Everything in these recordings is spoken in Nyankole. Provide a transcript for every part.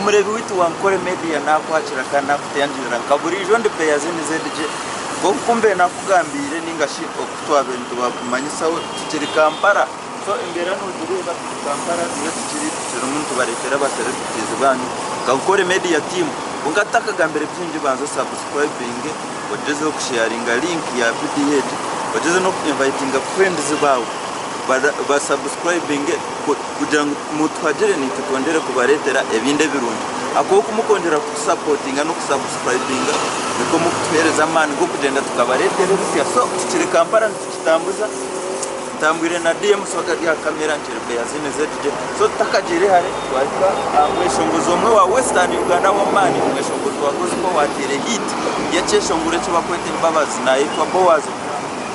Omureebi waitu wa Nkore Media naakwakira kandi naakuteyangirira nka buriijo ndi Beyazini ZJ. Nk'oku mbaire naakugambiire nainga shi oku twabaire nitubakumanyisaho tukiri Kampala. So embeera noogireeba turi Kampala niyo tukiri tukirimu nitubareetera aba celebrities baanyu nka Nkore Media team. Kwonka tutakagambire bingi banza osubscribinge, ogyezeho kusheyaringa link ya vidiyo egi, ogyezeho n'oku invitinga friends baawe ba subscribinge kugira ngu mutuhagire naitwe twongyere kubareetera ebindi ebirungi. Ahakuba oku murikwongyera kutusapotinga n'okusubscribinga nikwo murikutuheereza amaani g'okugyenda tukabareetera ebisya. So tukiri Kampala nitukitambuza, ntambwire na DM Swaga ari aha kamera nkiri Beyazine ZJ. So tutakagiire hare twahika aha mweshongozi omwe wa Western Uganda w'amaani, omweshongozi wa gospel owateire hit y'ekyeshongoro eki barikweta Embabazi nayetwa Boaz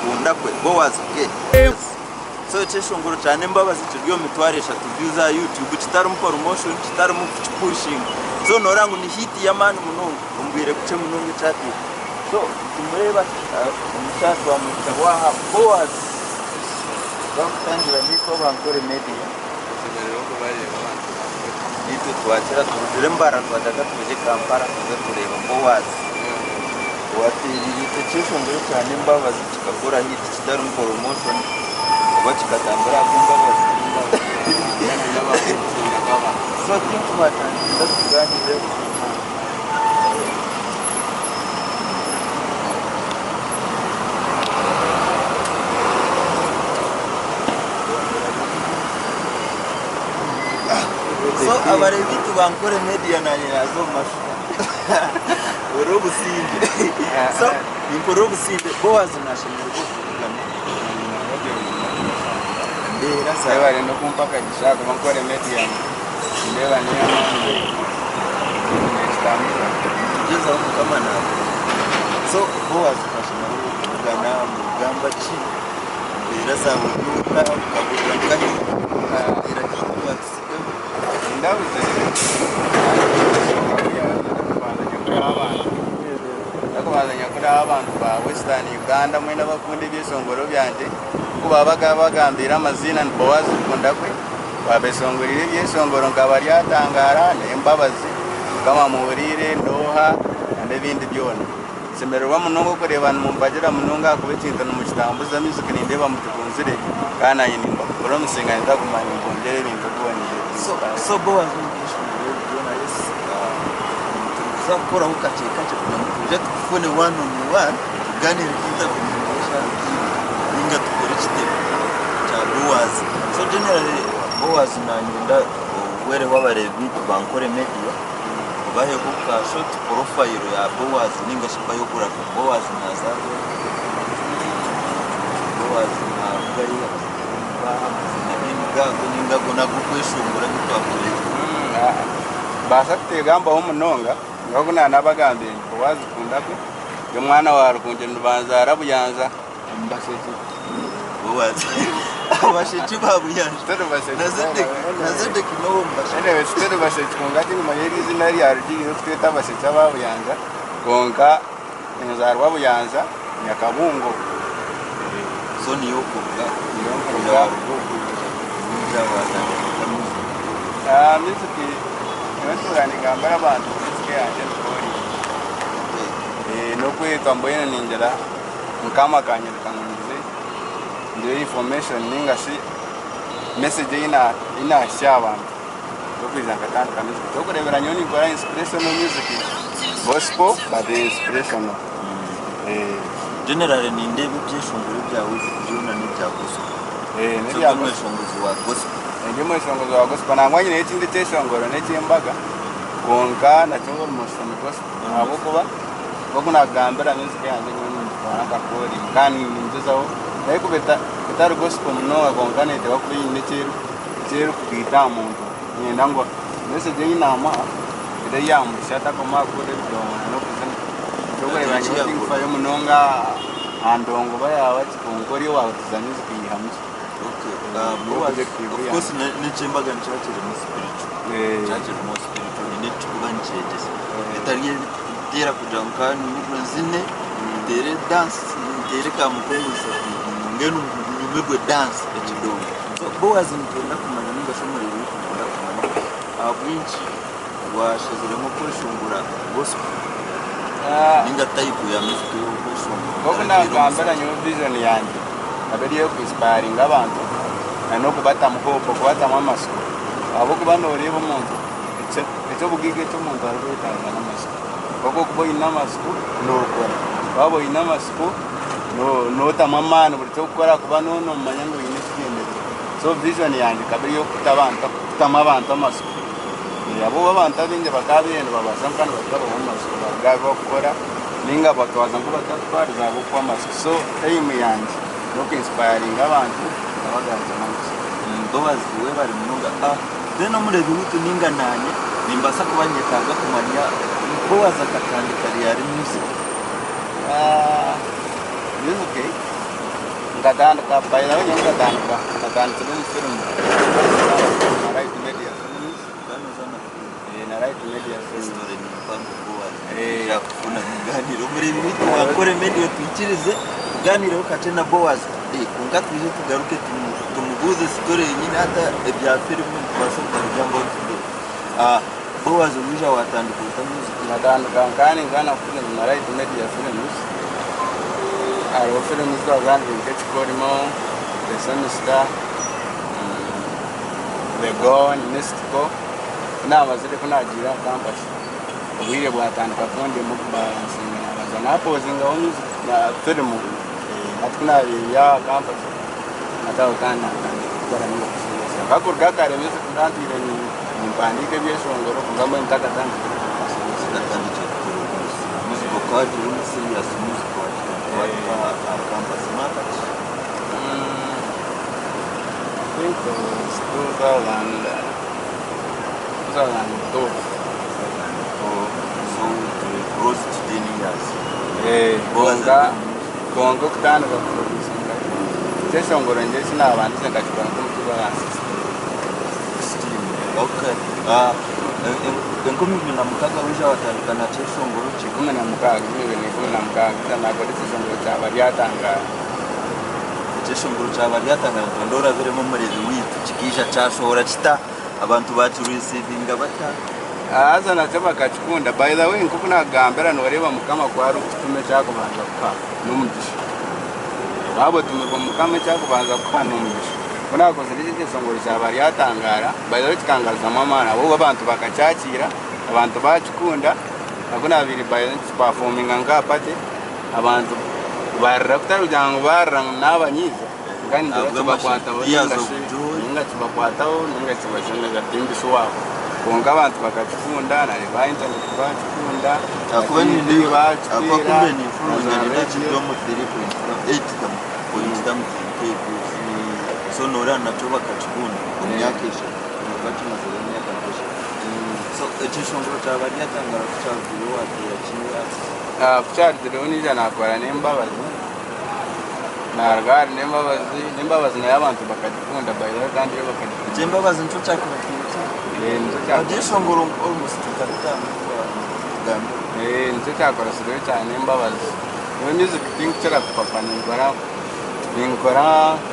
Kundakwe, Boaz K. So ekyeshongoro kya N'embabazi kiri omu mitwaro eshatu views aha YouTube kitarimu promotion, kitarimu kukipushinga. So noreeba ngu ni hit y'amaani munonga omu bwire bukye munonga ekyateire. So nitumureeba omushaaha twamuhika waaha Boaz Twakutangira naitwe aba Nkore Media. Naitwe twakira turugire Mbarara twagira katwije Kampala tuze kureeba Boaz owateereire itwe ekyeshongoro kya N'embabazi kikakora hit kitarimu promotion oba kikatambura ahabw'embabazi. So think twatandikira tuganire. So abareebi baitu ba Nkore Media nanye naaza omu mashuka ori obusingye so ninkora obusingye Boaz nashemererwa okuvugana embeera zaawe. Webare n'okumpa akagisha ahakuba Nkore Media nindeeba n'ey'amaani nekitambuza. Nitugyezaho Mukama naakora. So Boaz twashemererwa okuvugana nogamba ki embeera zaawe ori ota okahurira nkahi embeera haihi watutsigaho. Ndabuze Ndakubanza nyakuraho abantu ba Western Uganda mwena abakunda ebyeshongoro byangye ku baba bagambiire amaziina ni Boaz Kundakwe Twabeshongoriire ebyeshongoro nka Baryatangaara, N'embabazi, Mukama Muhuriire, N'oha, n'ebindi byona. Nshemererwa munonga okureeba nimumpagira munonga ahakuba ekintu nimukitambuza music nindeeba mugikunzire kandi naanye nimbapromisinga ninza kuguma nimbongyera ebintu ebiboniire. So Boaz omu byeshongoro ebi byona yes nituza kukoraho kakye kakye kugira ngu twije tukufune one on one tuganire interview y'eshaaha ibiri ninga tukore ekitebe kya Boaz. So generally Boaz nanyenda owereho abareebi baitu ba Nkore Media obaheho ka short profile ya Boaz ninga shi biography. Boaz nazaarwa hi? Boaz naruga hi? Abazaire be nibaha? Amaziina ge nigago ninga ago n'ag'okweshongora agu twakureeba? Mbaasa kutegambaho munonga nk'oku naanabagambire nti Boaz Kundakwe ndi omwana wa Rukungiri nibanzaara Buyanza omu Basheki. Abasheki ba Buyanja. Turi Basheki. Na Zedeki n'ow'omu Basheki. Anyway, tituri Basheki kwonka tindimanya eri izina eryarugiriire kutweta Abasheki aba Buyanja kwonka enzaarwa Buyanja Nyakabungo. So niyo okuruga. Niyo nkuruga. Waija watandika ota music? Music nyowe ntuura ningambira abantu ngu music yangye ni calling. N'okwetwa mbwenu ningira Mukama akanyereka ngu nyize ngire information ninga shi message ei nahitsya aha bantu y'okwija nkatandika music. Ekyokureebera nyowe ninkora inspirational music, gospel but inspirational. Generally nindeeba ebyeshongoro ebyawe byona n'ebya gospel. So ori omweshongozi wa gospel. Ndi omweshongozi wa gospel. Nangwa nyineyo ekindi ekyeshongoro n'eky'embaga kwonka nakyo almost ni gospel ahabw'okuba Nk'oku naakugambira music yangye nyowe ningitwara nka calling kandi ningyezaho nayo kuba etari gospel munonga kwonka neteekwa kuba eine eki erikugaita aha muntu. Niinyenda ngu message ei naamuha ebe yaamuhitsya atakoma aha kuhurira ebidongo n'okuzina. Eky'okureeba nyowe tinkufayo munonga aha ndongo oba yaaba ki kwonka ori owaahurikiza music nyihamu ki. Of course n'eky'embaga nikiba kirimu spiritual, nikiba kirimu spiritual haine eki kirikuba nikyegyesa etari Nteera kugira ngu ka nyumirwe nzine, nteere dance, nteere ka mukongozi mbwenu nyumirwe dance ekidongo. So Boaz nitwenda kumanya ninga shi omureebi waitu nayenda kumanya ahabw'enki Washaziremu kweshongora gospel ninga type ya music ei orikweshongora? Nk'oku naagambira nyowe vision yangye ekaba eri ey'oku-inspiringa abantu nan'okubatamu hope, okubatamu amatsiko ahabw'okuba nooreeba omuntu eky'obugaiga eki omuntu arikwetaaga n'amatsiko. Kwonka okuba oine amatsiko nookora, waaba oine amatsiko nootamu amaani buri ky'orikukora ahakuba noomanya ngu oine ekigyendererwa. So vision yangye ekaba eri ey'okuta abantu, kutamu abantu amatsiko. Ahabw'okuba abantu abaingi bakaba babaire nibabaasa nka nibatwarirwa amatsiko baruga aha bi barikukora nainga batwaza ngu batakutwariza ahabw'okuhwa amatsiko. So aim yangye n'oku inspiringa abantu nkabagaruzamu amatsiko. Boaz webare munonga. Then omureebi waitu ninga nanye nimbaasa kuba nyetaaga kumanya Boaz akatandika ryari music? Music nkatandika by the way nyowe nkatandika natandikire omu firimu na Light Media Films na Light Media Films. Story ni mpango Boaz nitwija kufuna tugaaniire omureebi waitu wa Nkore Media otwikirize tugaaniireho kakye na Boaz kwonka twije tugaruke tumubuuze story yenyini hati ebya firimu nitubaasa kutabigambaho today. Boaz owaija watandika ota music? Nkatandika nkaba ninkora na firimu na Light Media Films hariho firimu ezi twazanire nk'Ekikorimo, The Sinister, The Gone, Mystical. Ku naamazire ku naagiire aha campus obwire bwatandika kundema okubalansinga naabanza naapozingaho music firimu hati ku naabaire ndi aha campus hati aho kandi naatandika kukora ninga kuzireeta. Kwonka kuruga kare music nkaba ntwire nimpandiika ebyeshongoro kwonka mbwenu ntakatandikire kuruga serious. Otakatandikire kuproduce music okaba wagiire omu serious music wakitandika wahika aha campus mwaka ki? I think it was 2012. So turi close to 10 years. Kwonka kwonka okutandika kuproducinga ekyeshongoro nyowe eki naabandize nkakikora nk'omu 2016. Okay. 2006 waija watandika na kyeshongoro ki? 16, 2016 naakora ekyeshongoro kya Baryatangara. Ekyeshongoro kya Baryatangara nitwenda orabiremu omureebi waitu kikaija kyashohora kita? Abantu bakireceivinga bata? Haza nakyo bakakikunda. By the way nk'oku naakugambira nooreeba Mukama ku arikukutuma ekyakubanza kukuha n'omugisha. Waaba otumirwe Mukama ekyakubanza kukuha n'omugisha. Ku naakozire eki ekyeshongoro kya Baryatangara, by the way kikangaruzamu amaani ahabw'okuba abantu bakakyakiira, abantu baakikunda, na ku naabaire by the way nikipafominga nk'aha party, abantu barira kutari kugira ngu barira ngu naabanyiiza, kwonka ningira kibakwataho Tears ninga of shi joy. ninga kibakwataho ninga kibashemeza timbishuwa waabo. Kwonka abantu bakakikunda nareeba aha internet bakikunda, na Ahakuba TV nindeeba ahakuba bakiteera, kumbe na ninfurunga za nindeeba radio. kiri omu 3.8 something K views. So noreeba nakyo bakakikunda omu myaka 3 noba kimazire emyaka nk'eshatu. So ekyeshongoro kya Baryatangara ku kyarugireho wateera kimwe Ku kyarugireho naija naakora n'embabazi, naaruga ahari n'embabazi, n'embabazi nayo abantu bakagikunda by the way kandi yo bakagikunda. Eky'embabazi nikyo kyakuratiire ki? Nikyo kyakuratiire. Ebyeshongoro almost nka bitaano ebikugambira. Nikyo kyakurasireho kya n'embabazi. Nyowe music tinkukira kupapa ninkora ninkora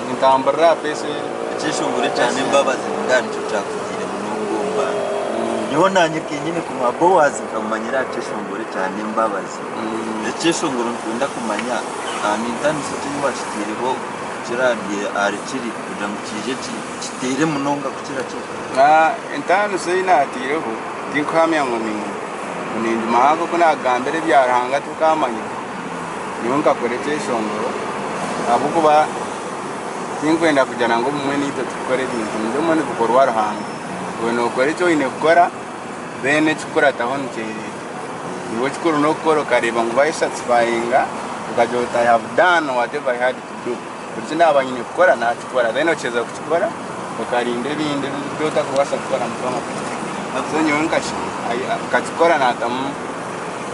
nintamburira aha pace. Ekyeshongoro ekya n'embabazi nindeeba nikyo kyakutiire munonga omu bantu. Nyowe naanye kenyini kumanya Boaz nkamumanyira aha kyeshongoro ekya n'embabazi. Ekyeshongoro nitwenda kumanya nintaaniso ki ei waakitaireho kukira ahari kiri kugira ngu kiije kiteere munonga kukira kiri? Entaaniso ei naataireho tinkuhamya ngu ningimanya nk'oku naakugambira ebya Ruhanga tokaamanya, nyowe nkakora ekyeshongoro ahabw'okuba tinkwenda kugira ngu obumwe naitwe tukukora ebintu, obumwe nibikorwa Ruhanga. Iwe nookora eki oine kukora then ekikukurataho nikyereeta. Iwe ekikuru n'okukora okareeba ngu bayesatisfayinga okagira oti I have done whatever I had to do. Buri ki naaba nyine kukora naakikora then okiheza kukikora okarinda ebindi ebi otarikubaasa kukora Mukama akakikora. So nyowe nkakikora naatamu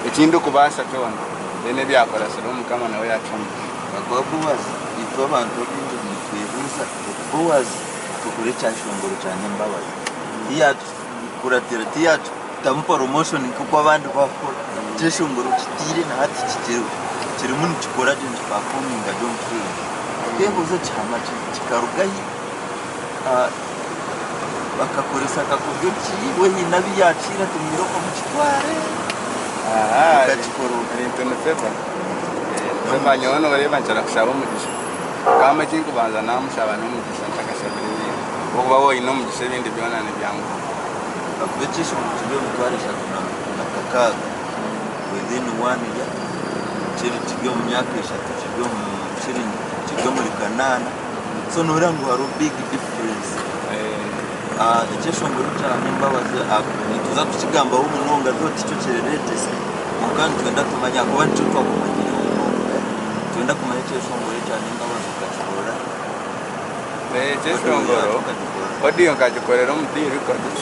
eki ndikubaasa kyona then ebyakurasireho Mukama nawe yaakiha omugisha. Ahakuba Boaz, itwe abantu abaingi nitwebuuza oti Boaz akakora ekyashongoro kya N'embabazi tiyakikuratira tiyakitamu promotion nk'oku abandi bakukora. Ekyeshongoro kitiire na hati kikiriho kirimu nikikora gye nikipafominga gye omu field. Okeebuuza ekihama kikaruga hi? Bakakoresa kakoryo ki? We haine abu yaakiire ati mwirooko mukitware? Okakikora ota? Ebintu ni favour. Favour nyowe noreeba nkira kushaba omugisha. Mukama ekinkubanza namushaba n'omugisha ntakashabire ebindi. Ahabw'okuba waaba oine omugisha ebindi byona nibyanguha. Ahakuba ekyeshongoro kiri omu mitwaro 36 within one year, kiri kiri omu myaka eshatu kiri omu kiri kiri omuri kanaana. So noreeba ngu hariho big difference. Ekyeshongoro kya Nembabazi nituza kukigambaho munonga though tikyo kiri latest kwonka nitwenda tumanye ahakuba nikyo twakumanyiireho munonga. Nitwenda kumanya ekyeshongoro ekya Nembabazi okakikora. Ekyeshongoro audio nkagikorera omu D records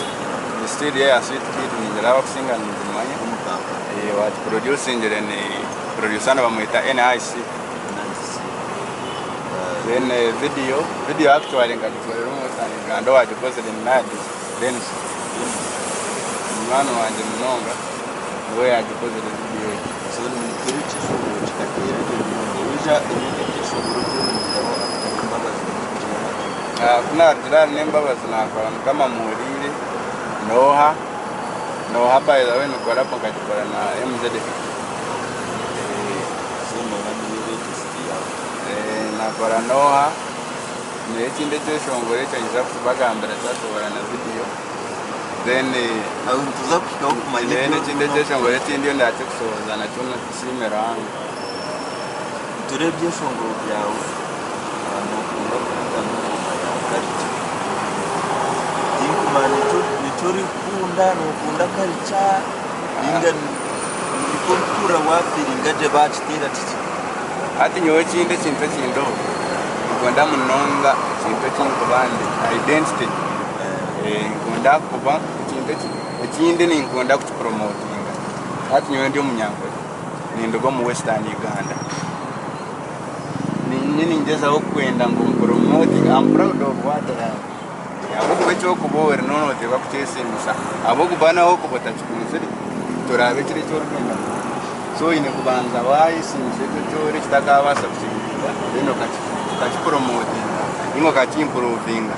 ni studio eya Sweet Kid ningira abakusinga nibagimanya. Owagiproducingire ni producer nibamweta NIC. Then video, video actually nkagikorera omu Western Uganda owagikozire ni Nadi Denis munywani wangye munonga niwe yagikozire video egyo. So nikyo ekyeshongoro kikateera gye munonga waija ebindi ebyeshongoro byongyeraho ahari Embabazi nibigyenda gye. Ku naarugire ahari Nembabazi naakora Mukama Muhuriire, Nooha, Nooha by the way ni collabo nkagikora na MZ. So nooha niyo latest yaawe? Nakora Nooha, n'ekindi ekyeshongoro ekyo nyija kukibagambira kyasohora na vidiyo then Aho nituza kuhikaho kumanya then ebi ekindi ekyeshongoro eki ndiyo ndakikusohoza nakyo nitusiime Ruhanga. Nitureeba ebyeshongoro byawe nokunda kuvuga n'engoma ya culture. Tinkumanya nikyo orikukunda, nokunda culture ninga nikwo orikuhurira wafiiringa gye bakiteera kiki? Hati nyowe ekindi ekintu ekindiho, ninkunda munonga ekintu ekinkuba ndi identity. Ninkunda kuba ekintu ekindi ninkunda kukipromotinga. Hati nyowe ndi Omunyankore, ninduga omu Western Uganda. Niinye ningyezaho kwenda ngu mpromotinge, am proud of what I am. Ahabw'okuba eki orikuba ori nooteekwa kukyesiimisa ahabw'okuba n'ahu orikuba otakikunzire toraabe kiri eki orikwenda kuba. So oine kubanza waayesiimisa ekyo eki ori ekitakaabaasa kukihinduka then okakipromotinga nainga okakiimpuruvinga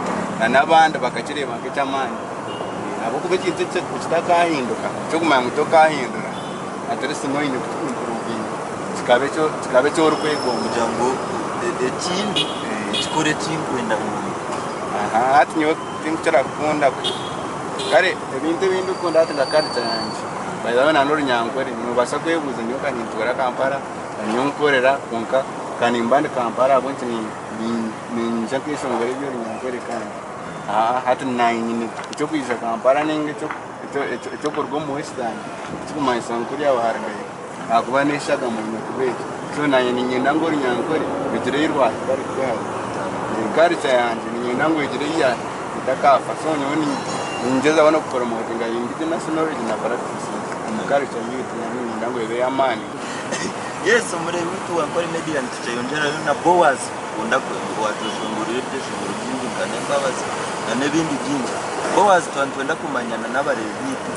n'abandi bakakireeba nk'eky'amaani. Ahabw'okuba ekintu ekitakaahinduka eky'okumanya ngu tokaahindura at least nooba oine kukiimpuruvinga kikaba eki orikwegomba. Kugira ngu ekindi kikore eki nkwenda ngu mbe. Hati nyowe tinkukira kukunda kare ebintu ebi ndikukunda hati nka culture yangye by the way na n'orunyankore nobaasa kwebuuza nyowe ka nintuura Kampala nyowe nkorera kwonka ka nimba ndi Kampala ahabw'enki niinyija nkeshongora eby'orunyankore kandi hati naanye nyine eky'okwija Kampala ninga eky'okuruga omu western tikikumanyisa ngu kuriya warugayo ahakuba n'eshagama oine kuba egyo so naanye niinyenda ngu orunyankore rugire ei rwahika ruhike hare. Culture yangye niinyenda ngu egire ei yaahika etakaafa so nyowe ningyezaho n'okupromotinga indigenous knowledge na practices omu culture yaitu nayo niinyenda ngu ebe ey'amaani. Yes omureebi waitu wa Nkore Media nitukyeyongyerayo na Boaz kunda owatweshongorire ebyeshongoro bingi nka N'embabazi na n'ebindi bingi. Boaz twaba nitwenda kumanyana n'abareebi baitu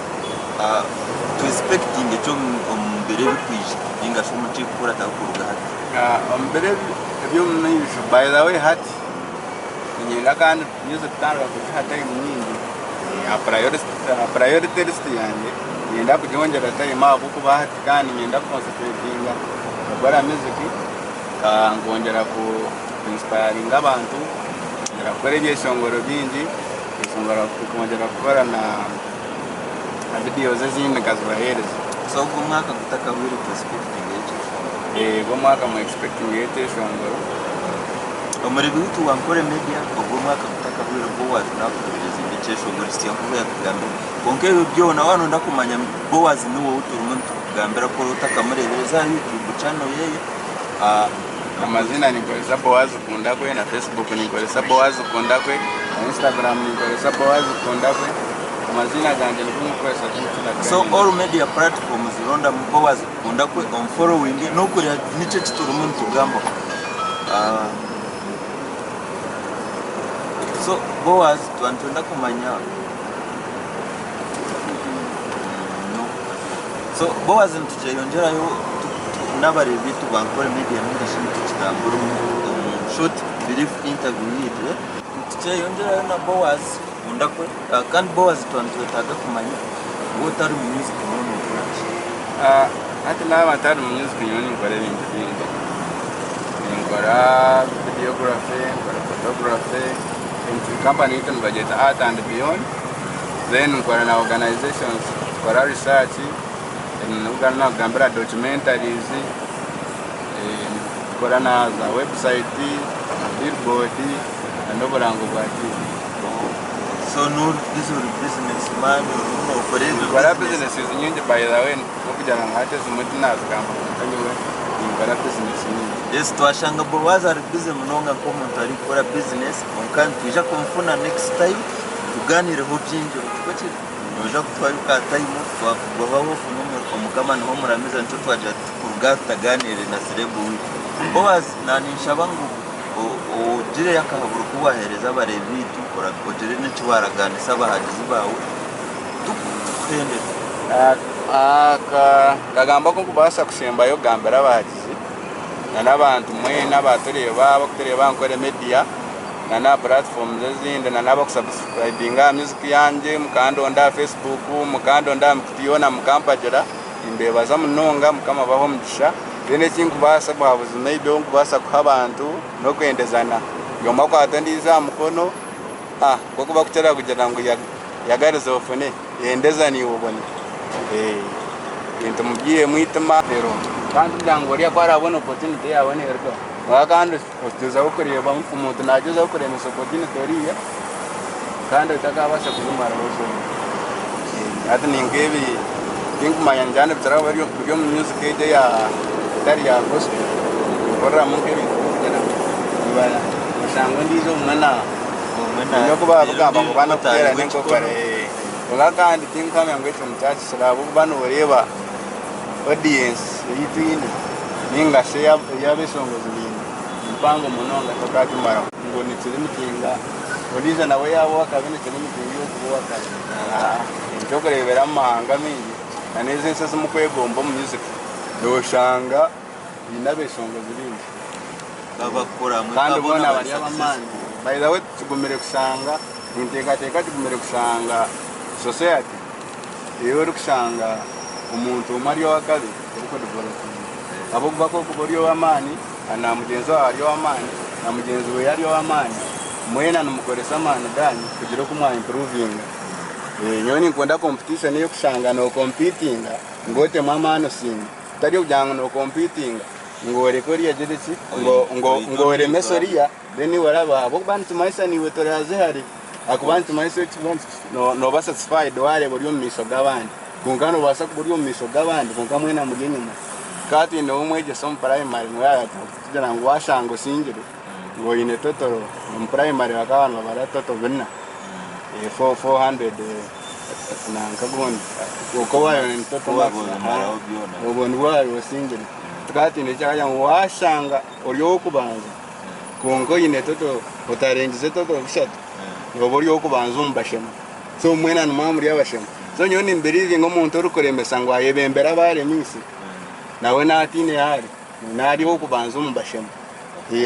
tu expectinge ki omu biro ebirikwija ninga shi omu kikukurataho kuruga hati? Omu biro eby'omumaisho by the way hati niinyenda kandi music kutandika kugiha time nyingi aha priority list yangye niinyenda kugyongyera time ahabw'okuba hati kandi niinyenda ku concentratinga kukora music nkongyera ku inspiringa abantu nkongyera kukora ebyeshongoro bingi nkongyera kukora na videos ezindi nkazibaheereza. So ogu omwaka gutakahweire tu expectingeyo ekyeshongoro? Ogu omwaka mu expectingeyo ekyeshongoro. Omuri Bihutu wa Nkore Media ogu omwaka gutakahweire Boaz nakuheereza ekyeshongoro kisya nkoku yakugambire. Kwonka ebyo byona waaba noyenda kumanya Boaz niwe ou turimu nitukugambira ku oraba otakamureebire za aha YouTube channel yeye. Amazina ninkozesa Boaz Kundakwe na Facebook ninkozesa Boaz Kundakwe na Instagram ninkozesa Boaz Kundakwe amazina gangye nigo ndikukozesa tinkukira So all media platforms rondamu Boaz Kundakwe omufollowinge n'okureeba niki eki turimu nitugambaho. So Boaz twaba nitwenda kumanya So Boaz nitukyeyongyerayo n'abareebi baitu ba Nkore Media ninga shi nitukitambura omu short brief interview yaitu. Nitukyeyongyerayo na Boaz. kukunda kwe. Kandi Boaz twaba nitwetaaga kumanya waaba otari mu music nooba nookora ki? Hati naaba ntari mu music nyowe ninkora ebintu bingi. Ninkora videography, nkora photography, company yaitu nibagyeta Art and Beyond, then nkora na organisations, nkora research, nagambira documentaries, nkora na za website, billboard n'oburango bwa TV. So noori busy ori business man orimu nookora ezo Ninkora business. businesses nyingi by the way n'okugira ngu hati ezimwe tinazigamba kwonka nyowe ninkora business nyingi. Yes, twashanga Boaz ari busy munonga nk'omuntu arikukora business kwonka nitwija kumufuna next time tuganireho bingi tikwo kiri? Noija kutuhayo ka time twakugwaho ofune omukama niho omuramiza nikyo twagira tuti kuruga aha tutaganiire na celeb wiitu. Boaz naninshaba ngu ogireyo akahaburo ku waheereza abareebi baitu ogire n'eki waragaanisa abahagizi baawe tukuhendere. Akagambo aku ndikubaasa kusembayo kugambira abahagizi n'abantu mwena abatureeba abarikutureeba aha Nkore Media n'aha platforms ezindi n'abakusubscribinga aha music yangye mukandonda aha Facebook, mukandonda aha mikutu yoona mukampagira, nimbeebaza munonga Mukama abahe omugisha. Then eki ndikubaasa obuhabuzi maybe obu ndikubaasa kuha abantu n'okwendezana. Buri omwe akwate ondiijo aha mukono, nk'oku barikukira kugira ngu yagariza ofune, yendeza naiwe obone. Ebintu mubyihemu eitima. Kandi kugira ngu oriya ku araabone opportunity yaawe neerugaho. Kwonka kandi okigyezaho kureeba omuntu naagyezaho kuremesa opportunity oriya kandi otakaabaasa kuzimaraho zoona. Hati ninka ebi tinkumanya ningira nibikira kuba biri omu music egi eya etari ya gospel nikoreramu nk'ebintu by'okugira ngu oshanga ondiijo obumwe na oine oku barikugamba ngu banakuteera n'enkokora kwonka kandi tinkuhamya ngu ekyo nikyakikira ahabw'okuba nooreeba audience ei twine ninga shi ei abeshongozi baine ni mpango munonga tokagimaraho ngu nikirimitinga ondiijo nawe yaaba ow'akabi nikirimitinga iwe kuba ow'akabi. Eky'okureebera omu mahanga maingi nana ezi ensi ezimukwegomba omu music noshanga biine abeshongozi baingi kandi boona bari ab'amaani. By the way kigumire kushanga ninteekateeka kigumire kushanga society ei orikushanga omuntu omwe ari ow'akabi orikudevelopinga ahabw'okuba ku orikuba ori ow'amaani na mugyenzi waawe ari ow'amaani na mugyenzi we ari ow'amaani mwena nimukoresa amaani gaanyu kugira oku mwa improvinga. Nyowe ninkunda competition ey'okushanga nokompitinga ngu otemu amaani osinge kutari okugira ngu nokompitinga ngu oreke oriya agire ki ngu oremese oriya then iwe orabe ahabw'okuba nitumanyisa naiwe toraaze hare ahakuba nitumanyisa nooba satisfied waareeba ori omu maisho g'abandi kwonka noobaasa kuba ori omu maisho g'abandi kwonka mwena muri enyima. Tukaba twineho omwegyesa omu primary niwe yaatugira ngu waashanga osingire ngu oine total omu primary bakaba nibabara total bina 400 nanka gundi kwonka waaba oine total marks obwo nibwo waabiire osingire. Tukaba twine eky'okugira ngu waashanga ori ow'okubanza kwonka oine total otarengize total bishatu nooba ori ow'okubanza omu bashema. So mwena nimwaba muri abashema. So nyowe nimbiriivinga omuntu orikuremesa ngu ayebembere abu aremiise nawe naatiine yaari naari ow'okubanza omu bashema.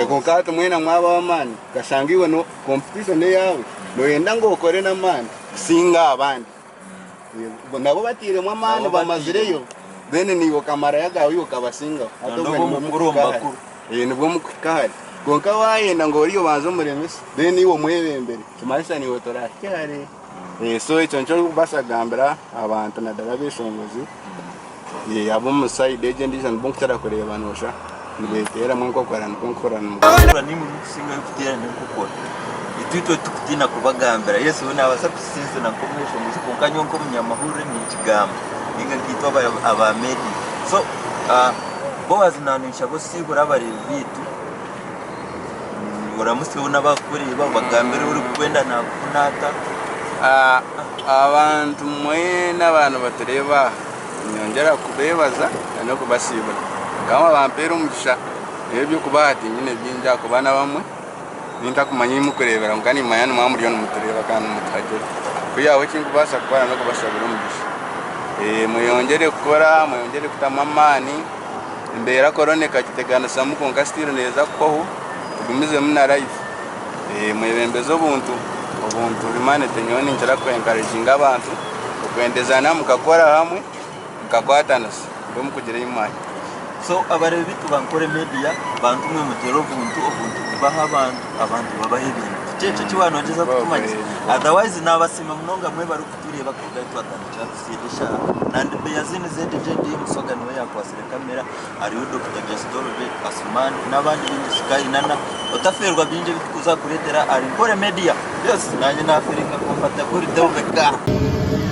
Kwonka hati mwena mwaba ab'amaani okashanga iwe no competition eyaawe nooyenda ngu okore n'amaani kusinga abandi. Nabo batairemu amaani bamazireyo then naiwe okamarayo agaawe iwe okabasingaho. Hati obwo nibwo mukuhika hare. Nibwo mukuhika hare. Kwonka waayenda ngu oriya obanze omuremese then iwe omwebembere nikimanyisa naiwe torahike hare. So ekyo nikyo ndikubaasa kugambira abantu naddala abeshongozi ab'omu sayidi egi endiijo nibo ndikukira kureeba noosha nibeeteeramu enkokora nikwo nkukora Nimwe murikusingayo kuteerana enkokora. Itwe itwe titukutiina kubagambira. Yes we naabaasa kutusinsina nk'omweshongozi kwonka nyowe nk'omunyamahurire ninkigamba ninga nkaitwe aba media. So Boaz naanshaba osiibure abareebi baitu oramutsyeho n'abarikukureeba obagambire orikwenda naakufuna ata. Abantu mwena abaaba nibatureeba aha niinyongyera kubeebaza n'okubasiibura. Mukama abampeere omugisha Eby'okubaha tinyine bingi ahakuba n'abamwe nintakumanya ei murikureebera kwonka nimmanya nimwaba muriyo nimutureeba kandi nimutuhagira. Kwihaho eki ndikubaasa kukora n'okubashabira omugisha. Mweyongyere kukora, mweyongyere kutamu amaani, embeera korona ekagiteganisamu kwonka still neeza kuhwaho, tugumizemu na life. Mwebembeze obuntu. Obuntu humanity nyowe ninkira ku encouraginga abantu okwendezana mukakora hamwe mukakwatanisa nibwo mukugira eimani. So abareebi baitu ba Nkore Media bantu mwe mugire obuntu, obuntu bubaho abantu, abantu babaho ebintu. Tikyo ekyo eki waanogyeza kutumanyisa? Otherwise naabasiima munonga mwebare kutureeba kuruga ahu twatandikira tusiire eshaaha. Nandi Beyazini ZJD Musoga niwe yaakwatsire kamera, hariho Dokita Jasitolve, Asuman n'abandi baingi Sky Nana. Otafeerwa bingi ebi turikuza kukureetera ahari Nkore Media. Yes, naanye naafeelinga comfortable.